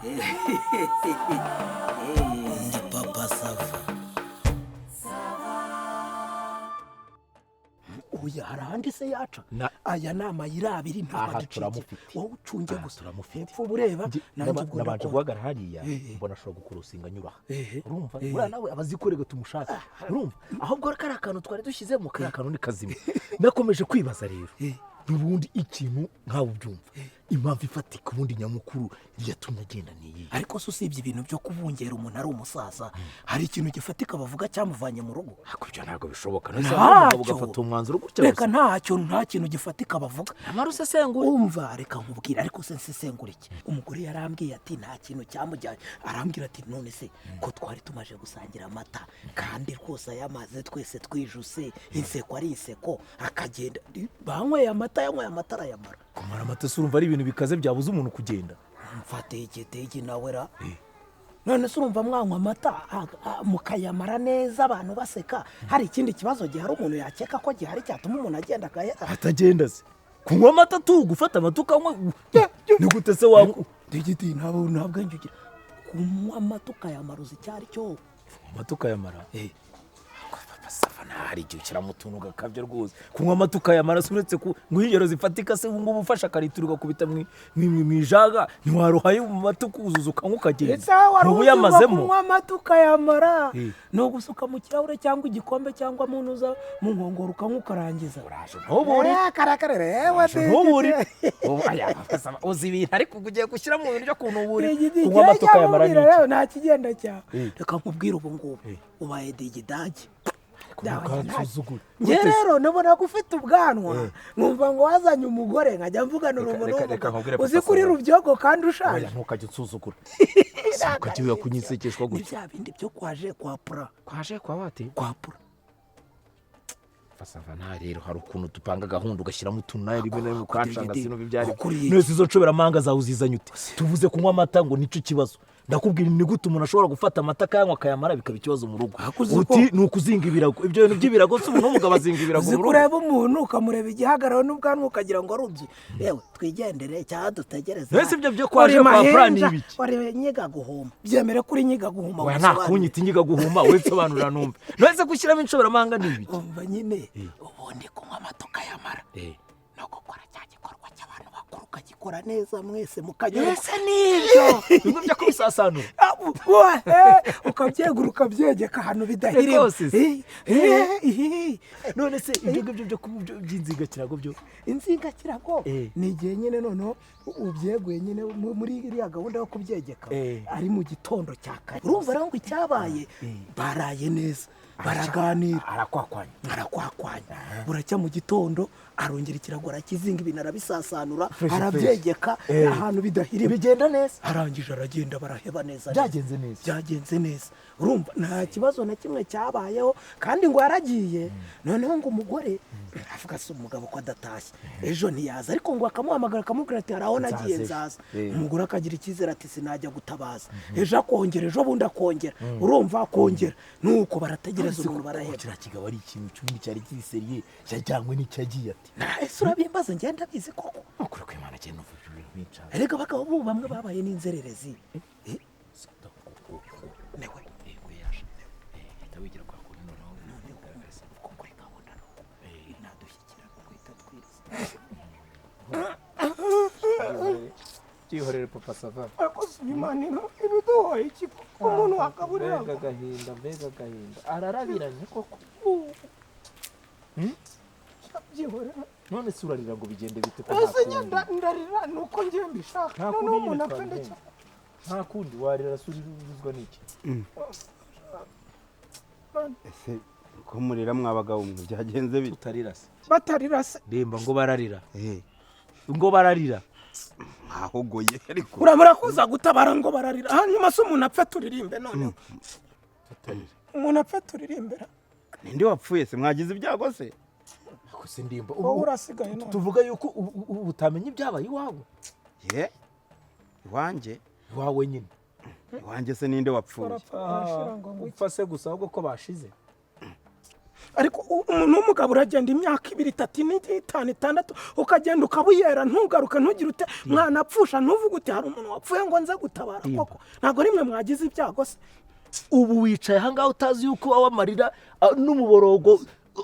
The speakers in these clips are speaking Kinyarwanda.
Ndi Papa Sava. Oya, hari ahandi se yaca? Aya ni amayira abiri, ntabwo Aha aducikira. turamufite. Wowe ucunge Aha gusa. turamufite. Hepfo uba ureba. Nanjye ubwo Nabanje ndakora. guhagarara hariya, mbona ashobora gukurusinga anyura aha. Urumva, buriya nawe aba azi ko rega tumushaka. Urumva, ahubwo kariya kantu twari dushyizemo, kariya kantu ni kazima. Nakomeje kwibaza rero, n'ubundi ikintu nkawe ubyumva, impamvu ifatika ubundi nyamukuru yatumye agenda ni iyihe? Ariko se usibye ibintu byo kubungera umuntu ari umusaza, hari ikintu gifatika bavuga cyamuvanye mu rugo? Ariko ibyo ntabwo bishoboka. None se umugabo Ntacyo. ugafata umwanzuro gutya Reka, gusa? ntacyo, nta kintu gifatika bavuga. Amara usesengura. Umva, reka nkubwire. Ariko se nsesengura iki? Umugore yarambwiye ati nta kintu cyamujyanye. Arambwira ati: "None se ko twari tumaje gusangira amata, kandi rwose ayamaze twese twijuse, inseko ari inseko, akagenda?" Banyweye amata, yanyweye amata arayamara. Kumara amata se urumva ari ibintu bikaze byabuza umuntu kugenda? Mfate igitegi nawe ra. None se urumva mwanywa amata mukayamara neza, abantu baseka, hari ikindi kibazo gihari umuntu yakeka ko gihari cyatuma umuntu agenda akayara? Atagenda se? Kunywa amata tu, gufata amata ukanywa, ni gute se wanywa? Digiti, ntabwo nta bwenge ugira. Kunywa amata ukayamara, uzi icyo ari cyo? Amata ukayamara? Papa Sava, hari igihe ushyiramo utuntu ugakabya rwose. Kunywa amata ukayamara se, uretse ku ngo ingero zifatika se, ubu ngubu ufashe akaritiro ugakubita mu ijaga, ntiwaruhaye mu mata ukuzuza ukanywa ukagenda? Ese wari Ntuba uzi ngo uyamazemo? Kunywa amata ukayamara ni ugusuka mu kirahure cyangwa igikombe cyangwa mu ntuza, mu nkongoro, ukanywa ukarangiza. Uraje ntubure. Karakare reba. Ntubure. Ubu, aya, Papa Sava, uzi ibintu, ariko ugiye gushyira mu bintu byo kunubura. Digidi, Kunywa amata ukayamara ni iki? rero nta kigenda cyawe. Reka nkubwire, ubu ngubu ubaye digidage. Ntukansuzugure. Njye rero nabonaga ufite ubwanwa, nkumva ngo wazanye umugore, nkajya mvuganura Reka- umuntu reka- reka nkubwire, w'umugabo. Uzi Papa kuri Sava. rubyogo kandi Oya, ushaje. ntukajye unsuzugura, ukajya wiga kunyisekeshwa Ni gutya. bya bindi byo kwaje kwa pura. Kwaje kwa wate? Kwa pura. Fasava, nta rero hari ukuntu dupanga gahunda ugashyiramo utuntu nawe rimwe na rimwe ukancanga. Digidi, Sinumva ibyo ari ukuriye. None izo nshoberamahanga zawe uzizanye ute? Tuvuze kunywa amata ngo nicyo kibazo. Ndakubwira, ni gute umuntu ashobora gufata amata akayanywa akayamara bikaba ikibazo mu rugo? Ariko uzi ko- Uti ni ukuzinga ibirago. Ibyo bintu by'ibirago se, umuntu w'umugabo azinga ibirago Uzi mu rugo? kureba umuntu, ukamureba igihagararo n'ubwanwa, ukagira ngo arubye. Yewe, twigendere cyangwa dutegereze. Mbese ibyo byo kwaje Uri kwa pura ni mahinja, ibiki? uri nyiga guhuma. Byemere kuri nyiga guhuma. Oya, nta Gusobanure. kunyita inyiga guhuma. Wowe nsobanurira numve. None se gushyiramo inshoberamahanga ni ibiki? Umva nyine, ubundi kunywa amata ukayamara no gukora cya gikorwa cy'abantu bakuru, ukagikora neza mwese mukanyurwa. Ese nibyo bimwe byo kubisasanura? Ah, ukabyegura, ukabyegeka ahantu bidahirima. Rwose se. None se ibyo ngibyo byo by'inzingakirago byo? Inzingakirago ni igihe nyine noneho ubyeguye nyine muri iriya gahunda yo kubyegeka, ari mu gitondo cya kare. Urumva rero ngo icyabaye, baraye neza, baraganira. Arakwakwanya. Arakwakwanya, buracya mu gitondo arongera ikirago arakizinga, ibintu arabisasanura, Fresh, arabyegeka ahantu bidahirima. Bigenda neza. Arangije aragenda, baraheba neza. Byagenze neza. Byagenze neza. Urumva nta kibazo na kimwe cyabayeho. Kandi ngo yaragiye, noneho ngo umugore avuga: "Se umugabo ko adatashye?" Ejo ntiyaza, ariko ngo akamuhamagara, akamubwira ati: "Hari aho nagiye, Nzaza ejo." nzaza." Umugore akagira icyizere ati: "Sinajya gutabaza." Ejo akongera, ejo bundi akongera, urumva akongera, nuko barategereza umuntu, baraheba. Kiriya kigabo ari ikintu cy'ubundi cyari kiri sérieux, cyajyanywe n'icyo agiye ati. Ese urabimbaza? Ngenda bizi koko. Nukuri kw'Imana, cyane numva ibyo bintu bincana. Erega abagabo bubu bamwe babaye n'inzererezi. Newe. Yego, yaje. Hita wigira kwa kundi noneho. Kuko kuri gahunda nuko nadushyikira guhita twiriza. Byihorere, Papa Sava. Ariko Imana ibiduhoye iki koko, umuntu wakaburira? Mbega agahinda, mbega agahinda! Ararabiranye koko. Byihorera. None se urarira ngo bigende bite ko nta Ese kundi? njye ndarira ni uko ngiye mbishaka. Nta Noneho kundi nyine umuntu apfa twabigenza. ndetse. Nta kundi warira se, urizwa n'iki? Ese ko murira mwabagabo mwe, byagenze bite? Tutarira se? Batarira se? Ndemba ngo bararira, ngo bararira. Mwahogoye ariko. Urabura kuza gutabara ngo bararira, hanyuma se umuntu apfe turirimbe? Noneho Tutarira. umuntu apfe turirimbera? Ninde wapfuye se? Mwagize ibyago se? Ariko se ndimba, Wowe urasigaye none. Tuvuga yuko ubu utamenya ibyabaye iwawe? Ye, iwanjye? Iwawe nyine. Iwanjye se ninde wapfuye? Barapfa barashira ngo iki? Upfa se gusa, ahubwo ko bashize. Ariko umuntu w'umugabo uragenda imyaka 2, 3, 4, 5, 6, ukagenda ukabuyera, ntugaruke, ntugire ute, mwanapfusha ntuvuge uti hari umuntu wapfuye ngo nze gutabara koko. Ntabwo rimwe mwagize ibyago se? Ubu wicaye ahangaha utazi yuko wawe amarira n'umuborogo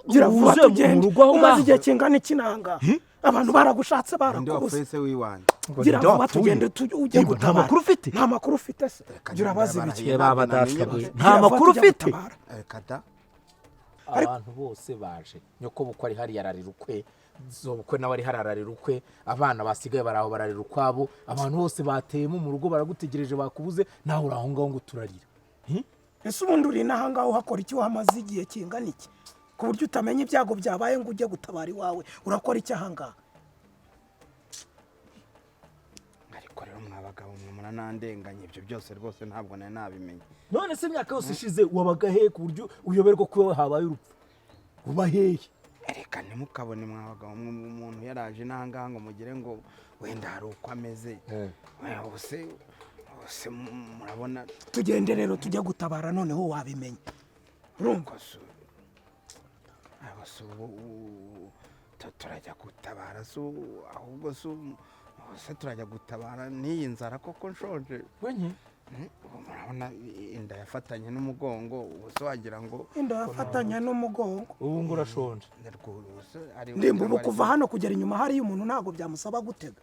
Gira vuba wuzuye mu tugende. rugo aho Umaze ngaho. igihe kingana iki nangaha? Abantu baragushatse, Ninde barakubuze. wapfuye se w'iwanjye? Gira Ninde vuba wapfuye? tugende, ujye Ndimba, nta gutabara. makuru ufite? Nta makuru ufite se? Gira urabaza ibiki? Ntabwo Baba namenye data we. gusa. Nta Gira vuba makuru tujya ufite? gutabara. Reka da. Abantu bose baje, nyoko bukwe ari hariya ararira ukwe, zobukwe nawe ari hariya ararira ukwe, abana basigaye bari aho bararira ukwabo, abantu bose bateyemo mu rugo baragutegereje, bakubuze, nawe uri aho ngaho ngo turarira. Ese ubundi uri n'aha ngaha uhakora iki? Wahamaze igihe kingana iki ku buryo utamenya ibyago byabaye ngo ujye gutabara iwawe? Urakora iki aha ngaha? Ariko rero mwa bagabo mwe, muranandenganya. Ibyo byose rwose ntabwo nari nabimenye. None se imyaka yose ishize wabaga hehe ku buryo uyoberwa ko habaye urupfu? Uba hehe? Reka ntimukabone mwa bagabo mwe, umuntu yaraje n'ahangaha ngo mugire ngo wenda hari uko ameze. Ubuse murabona. Tugende rero tujye gutabara, noneho wabimenye, urumva? Ko se ubu turajya gutabara se ahubwo se ubu se turajya gutabara n'iyi nzara koko nshonje? Wenye. Ubu murabona inda yafatanye n'umugongo, ubu se wagira ngo Inda yafatanya n'umugongo. Ubu ngo urashonje. Ubu se ari Ndimba, ubu kuva hano kugera inyuma hariya umuntu ntabwo byamusaba gutega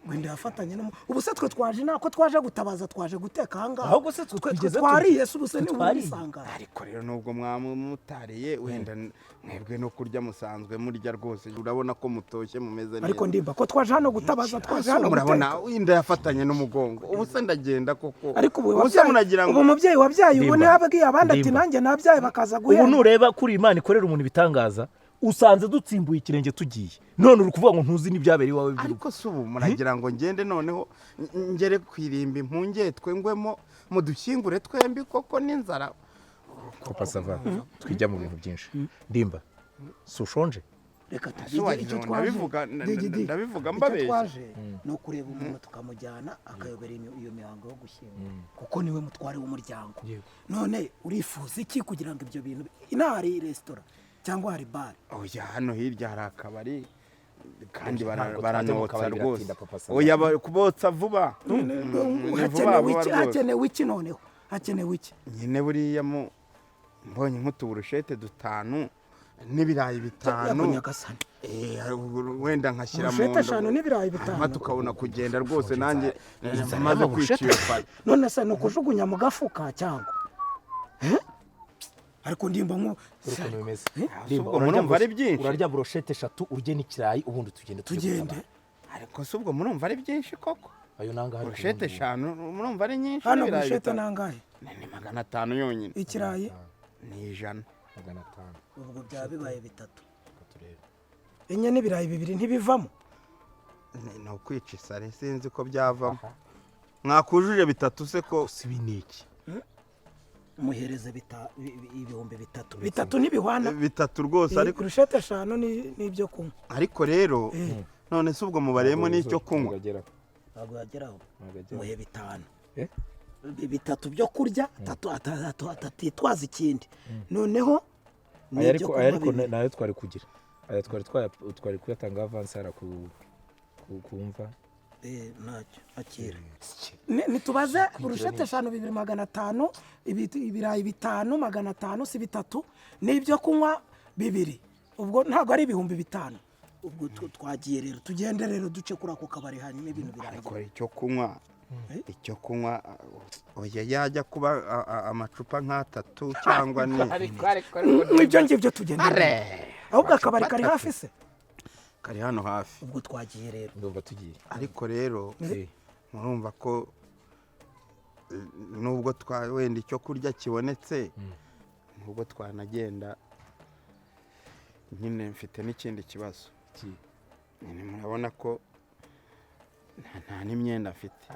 ngo inda yafatanye ubu se twe twaje nako twaje gutabaza, twaje guteka aha ngaha? Ahubwo se twe Twe twigeze twariye se? Ubu se Twe niba twariye. ubisanga. Ariko rero nubwo mwamutariye, wenda mwebwe no kurya musanzwe murya rwose, urabona ko mutoshye, mumeze neza. Ariko ndimba, ko twaje hano gutabaza, twaje hano Murabona guteka. inda yafatanye n'umugongo, ubu se ndagenda koko? Ariko ubu Ubu se munagira ubu ngo umubyeyi wabyaye ubu Ndimba. niwe abwiye abandi ati Ndimba. nanjye nabyaye, bakaza Ubu guhemba. nureba kuri Imana ikorera umuntu ibitangaza, usanze dutsimbuye ikirenge tugiye, none uri kuvuga ngo ntuzi n'ibyabereye iwawe by'urugo. Ariko se ubu muragira ngo ngende noneho ngere ku irimbi mpungetwe ngwemo mudushyingure twembi koko n'inzara? Papa Sava, twijya mu bintu byinshi. Ndimba, si ushonje? Reka Ese tugige wagira icyo ngo twaje. Digidi, ndabivuga icyo mbabeshya? twaje ni ukureba umuntu tukamujyana akayobera iyo mihango yo gushyingura, kuko niwe mutware w'umuryango. Yego. None urifuza iki kugira ngo ibyo bintu inaha hari resitora cyangwa hari bare? Oya, hano hirya hari akabari kandi Ntabwo twajya mu baranotsa kabari, rwose. biratinda, Papa Sava. Oya, kubotsa vuba. Ni vuba Hakenewe vuba iki? rwose. Hakenewe iki noneho? Hakenewe iki? Nyine buriya mu mbonye nk'utuburushete dutanu n'ibirayi 5. Yego nyagasani. Wenda nkashyira mu Burushete nda. 5 n'ibirayi 5. Hanyuma tukabona kugenda rwose, nanjye Inzara maze y'amaburushete. kwica iyo fari. None se ni ukujugunya mu gafuka cyangwa? Eh? Ariko ndimba nko Dore ukuntu bimeze. Ubwo murumva ari byinshi? Urarya burushete 3, urye n'ikirayi, ubundi tugende tujye Tugende. gutabara. Ariko se ubwo murumva ari byinshi koko? Ayo nangahe? Burushete 5 murumva ari nyinshi? Hano n'ibirayi burushete 5. nangahe? Ni 500 yonyine. Ikirayi? Ni 100. 500. Ubwo byaba bibaye 3. Reka turebe. 4 n'ibirayi 2 ntibivamo. Ni ukwica isari, sinzi ko byavamo. Mwakujuje 3 se ko? Si ibi ni iki? Muhereze 3000. 3 ntibihwana. 3 rwose, ariko Burushete 5 n'ibyo kunywa. Ariko rero none se ubwo mubariyemo n'icyo kunywa? Ntabwo yageraho. Ntabwo yageraho. Muhe 5. Eh? 3 byo kurya, atitwaza ikindi noneho Aya n'ibyo ariko kunywa aya ariko 2. Nayo twari kugira, aya twari kuyatanga avance hara kumva. Ntacyo, akira. Nitubaze burushete 5 2500, ibirayi 5 500, si 3 n'ibyo kunywa 2, ubwo ntabwo ari 5000. Ubwo twagiye rero, tugende rero duce kuri ako kabari, hanyuma ibintu birangira. Ariko icyo kunywa, icyo kunywa, oya, yajya kuba amacupa nk'atatu cyangwa ni Ibyo ngibyo tugende ahubwo. Akabari kari hafi se? Kari hano hafi. Ubwo twagiye rero. Ndumva tugiye. Ariko rero Eh, murumva ko nubwo twa wenda icyo kurya kibonetse, nubwo twanagenda, nyine mfite n'ikindi kibazo. Iki? Nyine murabona ko nta n'imyenda mfite.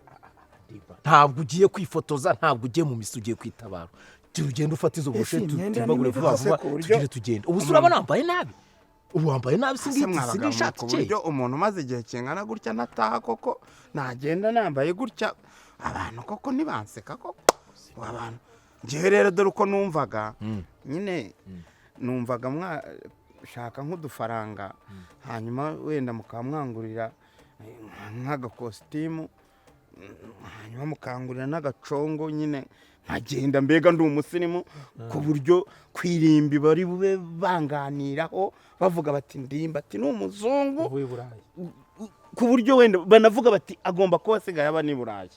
Ntabwo ugiye kwifotoza, ntabwo ugiye mu misa, ugiye kwitabara. Gira ugende ufate izo Ese burushete imyenda utimbagure ni vuba mibi vuba. se ku buryo Tugende, tugende. Ubu se urabona wambaye nabi? Ubu wambaye nabi? Ese Singiti mwabagabo singishati ku ikeye. buryo umuntu umaze igihe kingana gutya nataha koko, nagenda nambaye gutya, abantu koko ntibanseka koko? Ubu abantu, ngewe rero dore uko numvaga nyine. Numvaga mwashaka nk'udufaranga, hanyuma wenda mukaba mwangurira nk'agakositimu, hanyuma mukangurira n'agacongo, nyine nkagenda mbega ndi umusirimu, ku buryo ku irimbi bari bube banganiraho bavuga bati: "Ndimbati ni umuzungu." Uvuye i Burayi. Ku buryo wenda banavuga bati: "Agomba kuba asigaye aba n'i Burayi."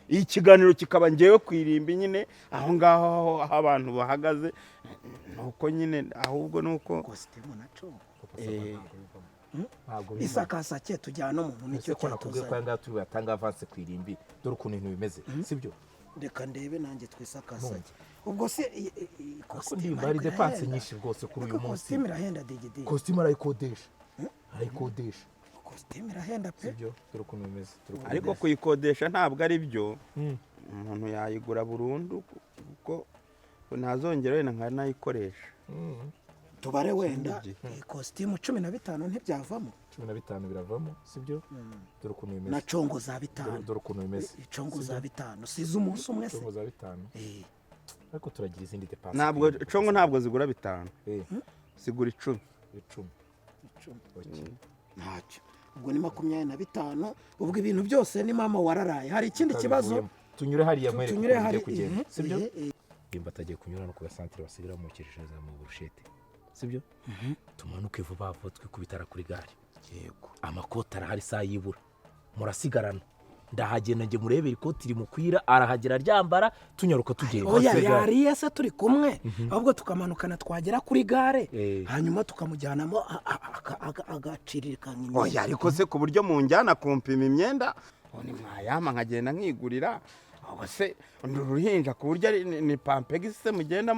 Ikiganiro kikaba ngewe ku irimbi nyine, aho ngaho aho abantu bahagaze, nuko nyine ahubwo nuko Kositimu na congo. Ntabwo bivamo. Isakasake tujyana umuntu nicyo Ese ko nakubwiye ko cyatuzanye. aya ngaya turi buyatanga avance ku irimbi? Dore ukuntu ibintu bimeze, sibyo? Reka ndebe nanjye twisakasake. Ubwo se iyi Ko kositimu ndimba hari ariko dépenses irahenda. nyinshi rwose kuri uyu Ariko munsi. kositimu irahenda, digidi. Kositimu arayikodesha, arayikodesha. Kositimu irahenda pe. Sibyo? Dore ukuntu bimeze, dore ukuntu Ariko bimeze. kuyikodesha ntabwo ari byo. Umuntu yayigura burundu, kuko ntazongera wenda nkanayikoresha. Tubare wenda Igihe. iyi kositimu 15 ntibyavamo? 15 biravamo, sibyo? Dore ukuntu bimeze. Na congo za 5. Dore ukuntu bimeze. Congo za 5 size umunsi umwe se? Congo za 5. Ariko turagira izindi dépenses. Ntabwo congo, ntabwo zigura 5. Zigura 10. 10. 10. Okay. Ntacyo, ubwo ni 25. Ubwo ibintu byose ni mama wararaye. Hari ikindi kibazo? Tutabivuyemo. Tunyure hariya nkwereke Tunyure ukuntu hari bigiye kugenda, sibyo? eh. Ndimba atagiye kunyura no ku gasantere basigira bamukeshereza mu burushete, sibyo? Tumanuke vuba vuba, twikubitara kuri gare. Yego. Amakoti arahari, isaha yibura murasigarana. Ndahagenda njye murebera ikoti rimukwira, arahagera aryambara, tunyaruka tugenda. Oya. Kuri gare. Yariye se turi kumwe, ahubwo tukamanukana twagera kuri gare, hanyuma tukamujyanamo agaciririkanya imyenda. Oya, ariko se ku buryo munjyana kumpima imyenda, ubu ni mwayama nkagenda nkigurira? Ubwo se ndi uruhinja ku buryo ari ni pampegisi se mugenda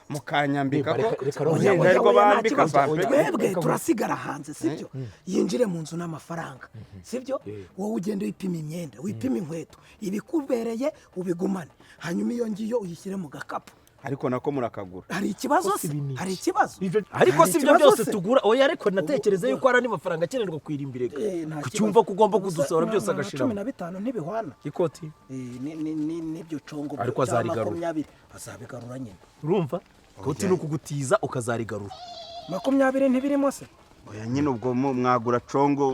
mukanyambika ko Reka uruhinja oya, ariko Oya, nta bambika kibazo. pampegisi? Twebwe Reka turasigara hanze, sibyo? Yinjire mu nzu n'amafaranga, sibyo? Wowe ugende wipima imyenda, wipima inkweto, ibikubereye ubigumane, hanyuma iyo ngiyo uyishyire mu gakapu. Ariko nako murakagura. Hari ikibazo se? Ibi ni iki? Hari ikibazo? Ariko Hari si ibyo ikibazo byose se? tugura. Oya, ariko natekereza yuko hari andi mafaranga akenerwa ku irimbi rega. Eh, nta Kucyumva kibazo. ko ugomba Ubusa kudusora byose na agashiramo. 15 ntibihwana. Ikoti. Eh, n'ibyo congo Ariko bya azarigarura. 20 azabigarura nyine. Urumva, ikoti ni ukugutiza ukazarigarura. 20 ntibirimo se? Oya nyine, ubwo mwagura congo,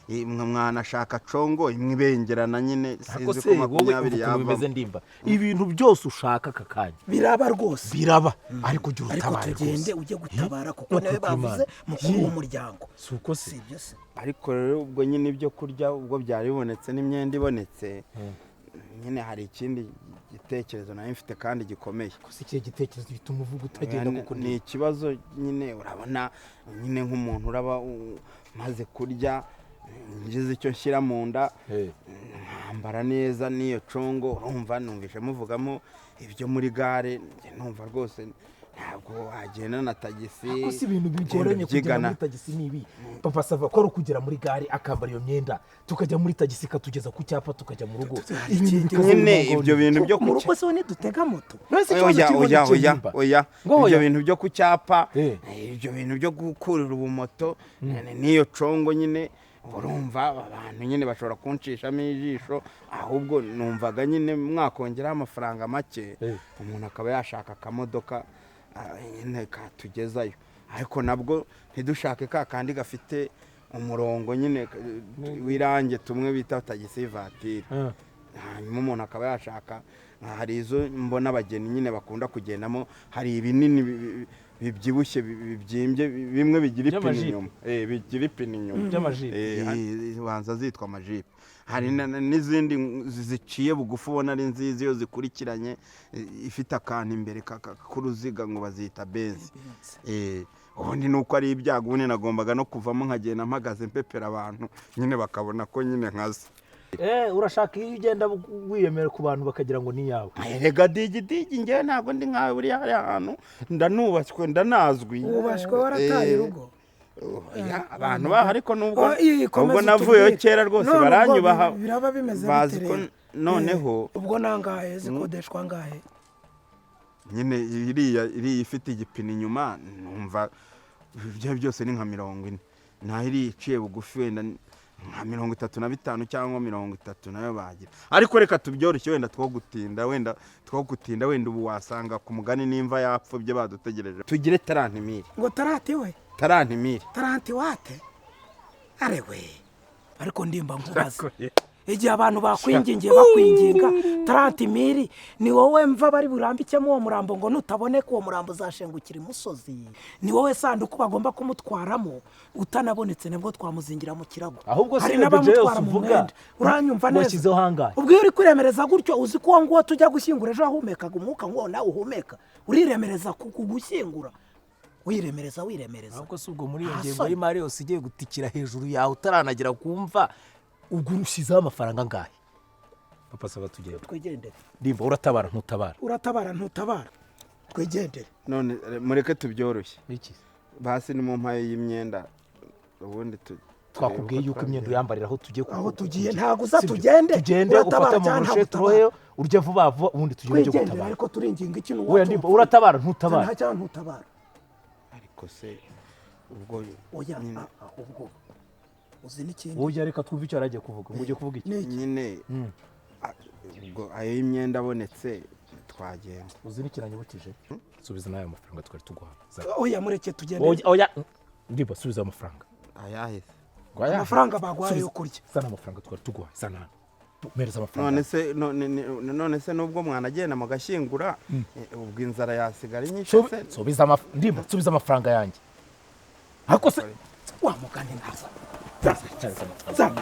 mwanashaka congo imwe ibengerana nyine. Ariko Sinzi se ko wowe umva 20 ukuntu yavamo. bimeze, ndimba ibintu byose ushaka aka kanya Biraba rwose. Biraba, ariko ujya Ariko urutabare tugende rwose. ujye gutabara, kuko No niwe kuri bavuze Imana. mukuru Ye. w'umuryango. Si uko se? Si ibyo se? Ariko rero ubwo nyine ibyo kurya ubwo byari bibonetse n'imyenda ibonetse nyine, hari ikindi gitekerezo nayo mfite kandi gikomeye. Gusa ikihe gitekerezo gituma uvuga utagenda? Ni Kuko ni ikibazo nyine, urabona nyine nk'umuntu uraba umaze kurya, ngize icyo nshyira mu nda, nkambara neza n'iyo congo. Urumva numvise muvugamo ibyo muri gare, njye numva rwose ntabwo wagenda na tagisi. Ariko si ibintu ugenda bigoranye kugera ubyigana. muri tagisi ni ibi, papa sava, ko ari ukugera muri gare akambara iyo myenda, tukajya muri tagisi ikatugeza ku cyapa, tukajya mu rugo. Ibintu bikaza Nyine bimugonye. ibyo bintu byo Mu ku rugo se ho ntidutega moto? None se ikibazo Oya, kirimo oya, ni oya, Ndimba? oya. Ngo Ibyo oya. bintu byo ku cyapa, ibyo bintu byo gukurira ubumoto n'iyo congo nyine, urumva abantu nyine bashobora kunshishamo ijisho. Ahubwo numvaga nyine mwakongeraho amafaranga make, umuntu akaba yashaka akamodoka, nyine katugezayo, ariko nabwo ntidushake ka kandi gafite umurongo nyine w'irange, tumwe bita tagisi voiture. Hanyuma umuntu akaba yashaka, hari izo mbona abageni nyine bakunda kugendamo, hari ibinini bibyibushye, bibyimbye, bimwe bigira ipine By'amajipe. inyuma. Bigira ipine inyuma. By'amajipe. Banza zitwa amajipe. Hari n'izindi ziciye bugufi ubona ari nziza iyo zikurikiranye, ifite akantu imbere k'uruziga, ngo bazita benzi. Ubundi ni uko ari ibyago, ubundi nagombaga no kuvamo nkagenda mpagaze mpepera abantu nyine bakabona ko nyine nkaze. Urashaka iyo ugenda wiyemera ku bantu bakagira ngo ni iyawe. Erega digi digi, ngewe ntabwo ndi nkawe. Buriya hariya hantu ndanubashywe, ndanazwi. Wubashywe warataye urugo. Oya, abantu baho ariko nubwo Oh, iyi, komeza ubwo navuyeyo utubwire. kera rwose None ubwo baranyubaha. Biraba bimeze Bazi bite ko rero? noneho Ubwo nangahe zikodeshwa, angahe? Nyine iriya ifite igipine inyuma, numva ibyo byose ni nka 40, naho iriya iciye bugufi wenda Nka 35 cyangwa 30 nayo bagira, ariko reka tubyoroshye, wenda two gutinda, wenda two gutinda, wenda ubu wasanga ku mugani nimva yapfubye badutegereje. Tugire 30 mille. Ngo 30 we? 30 mille. 30 wate? Arewe, ariko ndimba nkubaza, igihe abantu bakwingingiye, bakwinginga 30 mille, ni wowe mva bari burambikemo uwo murambo, ngo nutaboneka uwo murambo uzashengukira imusozi? Ni wowe sanduku bagomba kumutwaramo? Utanabonetse nabwo twamuzingira mu kirago. Ahubwo si Hari iyo budget yose n'abamutwara mu uvuga, mwenda. Uranyumva neza? washyizeho angahe? Ubwo iyo uri kwiremereza gutyo, uzi ko uwo nguwo tujya gushyingura ejo wahumekaga umwuka nk'uwo nawe uhumeka? Uriremereza ku gushyingura, wiremereza, wiremereza. Ahubwo si ubwo muri iyo Nta ngengo soni. y'imari yose igiye gutikira hejuru yawe utaranagera kumva, ubwo urushyizeho amafaranga angahe? Papa Sava, tugenda. Twigendere. Ndimba, uratabara ntutabara? Uratabara ntutabara? Twigendere. None mureke tubyoroshye. Iki? Basi ni mu mpaye y'imyenda, ubundi Twakubwiye turebe yuko uko imyenda uyambarira aho tugiye. Aho tugiye ntabwo uza. Sibyo? Tugende. Tugende. Uratabara Ufate mu cyangwa ntabwo burusheti utabara? uroheyo urye vuba vuba, ubundi tugende ujye Twigendere. gutabara. Ariko turinginga ikintu. Oya ndimba, uratabara ntutabara? Nta cyangwa ntutabara? Ariko se ubwo Oya. nyine Ahubwo uzi n'ikindi? Oya, reka twumve icyo yari agiye kuvuga. Ngo ugiye kuvuga iki? Ni iki? Nyine ubwo ayo y'imyenda abonetse twagenda. Uzi n'ikiranyibukije? Subiza n'ayo mafaranga twari tuguha. Oya, mureke tugende. Oya, oya ndimba, subiza ayo mafaranga. Ayahise? Ngo ayahe? Amafaranga baguhaye yo Subiza. kurya. Zana amafaranga twari tuguha, zana hano, mpereza amafaranga. None se none se nubwo mwanagenda mugashyingura, ubwo inzara yasigara inyishe se? Subiza ndimba, subiza amafaranga yanjye. Ariko se Wa mugani ntaza. Subiza amafaranga. Zana.